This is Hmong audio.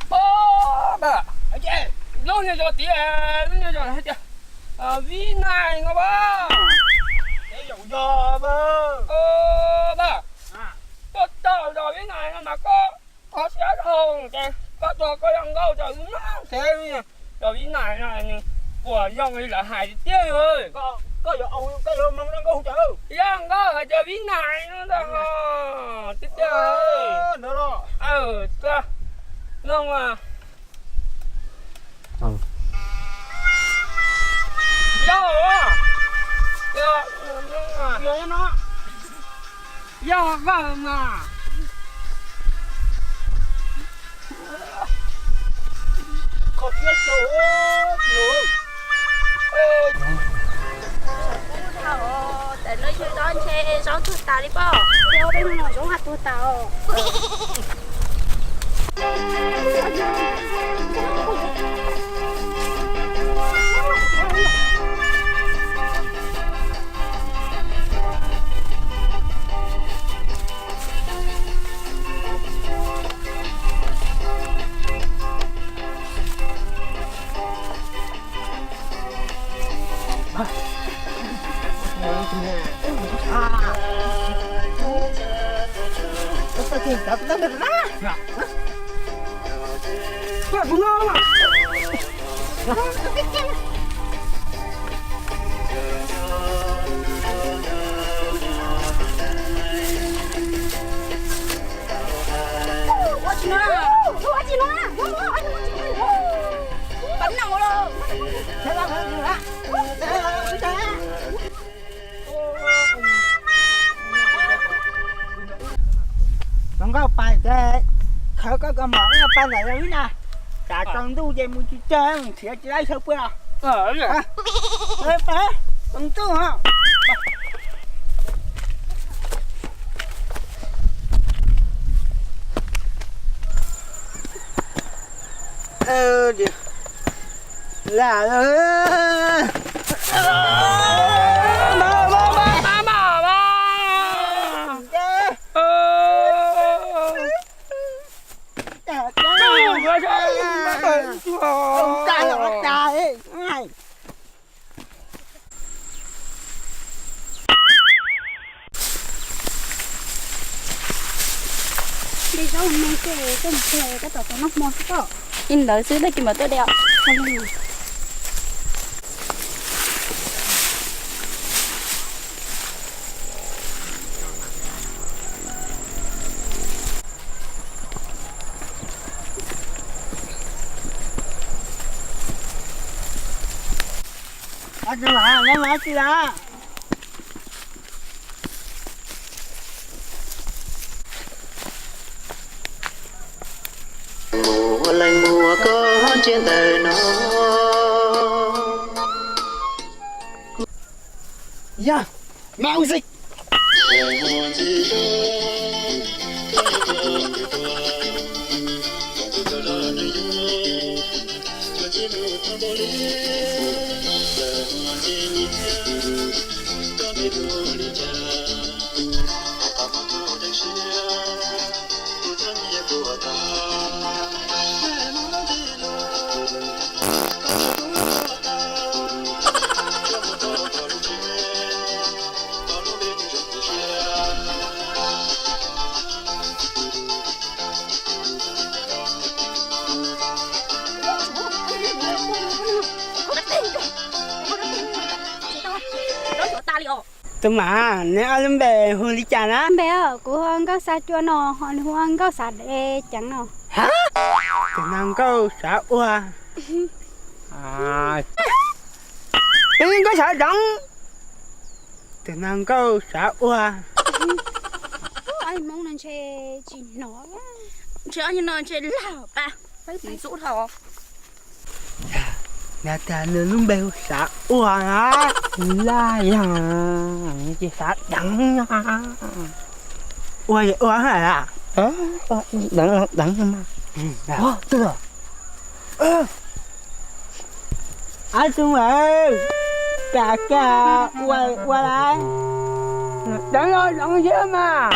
Pab, lub niag zos tid, lub niag zos hais tias Vib Nais no pab. Pab, tuaj txog zos Vib Nais no mas koj kho siab dhau ces koj tuag koj yog nkauj rau wb mloog thiab. Zos Vib Nais no nws puas zoo li lawv hais tiag tiag. Yog nkauj hais tias Vib Nais no ntag ho. Tiag tiag. Mloog mas. Yog, yog vawm mas. Tawm lub ywg dob ntshe zaub tuag tas li pab. Peb hnub no zaub haj tuag tas os. Zoo nkauj pais ces khawv koj kaus mom ib pab ntawm yog ib na. Tsam tsaus ntuj ces mus tsis tsawg, nrhiav tsis tau xyaw puas los. Tsaus ntuj ho. De zaub me ces koj mus kawm koj tom tus noj hmo xwb koj. Ib ntawd xwb tag kis mam tuaj de os. Mus leej muag koj tsiaj ntawm no. Yog, me ua xij. Tus mam, neb ob lub npe hu li cas na? Npe, kuv hu ua Nkauj Xav Cua no, ho nws hu ua Nkauj Xav Dev Ceev no. Ha? Tus no Nkauj Xav Ua. Tus no Nkauj Xav Deev. Tus no Nkauj Xav Ua. Ob niag no ntshe tsis hnov, ntshe ob niag no ntshe lag pas, ntxub dhau. Nws tias nws lub npe hu Xav Ua na, laj yog ces Xav Deev no. Ua ces ua hais a. Deev los deev mas. Twg los? Ab tug mas, kam kam ua ua lawm. Deev los deev thiab mas.